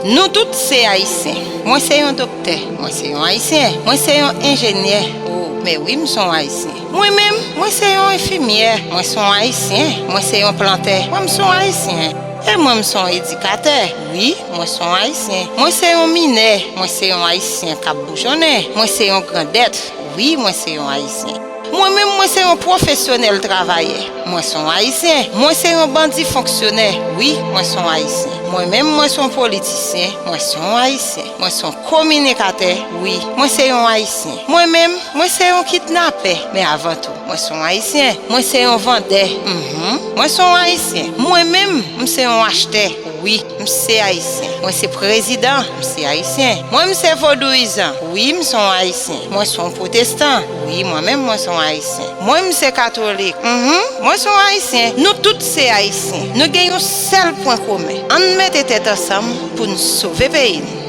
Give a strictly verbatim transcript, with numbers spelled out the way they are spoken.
Nou tout se Ayisyen. Mwen se yon doktè. Mwen se yon Ayisyen. Mwen se yon enjenyè. O, men wi, m se yon Ayisyen. Mwen menm, mwen se yon enfimyè. Mwen se yon Ayisyen. Mwen se yon plantè. Mwen, m se yon Ayisyen. E mwen, m se yon edikatè. Wi, mwen se yon Ayisyen. Mwen se yon minè. Mwen se yon Ayisyen k ap boujonnen. Mwen se yon grandèt. Wi, mwen se yon Ayisyen. Mwen menm, mwen se yon pwofesyonèl travayè. Mwen se yon Ayisyen. Mwen se yon bandi fonksyonè. Wi, mwen se yon Ayisyen. Mwen menm, mwen se yon politisyen. Mwen se yon Ayisyen. Mwen se yon kominikatè. Wi, mwen se yon Ayisyen. Mwen menm, mwen se yon kidnapè. Men avan tou, mwen se yon Ayisyen. Mwen se yon vandè. Mhm. Mwen se yon Ayisyen. Mwen menm, m se yon achtè. Wi, m se Ayisyen. Mwen se prezidan. M se Ayisyen. Mwen, m se vodouyizan. Wi, m se yon Ayisyen. Mwen se yon pwotestan. Wi, mwen menm, mwen se yon Ayisyen. Mwen, m se katolik. Mhm. Mwen se yon Ayisyen. Nou tout se Ayisyen. Nou gen yon sèl pwen komen. Ann mete tèt ansanm pou n sove peyi n.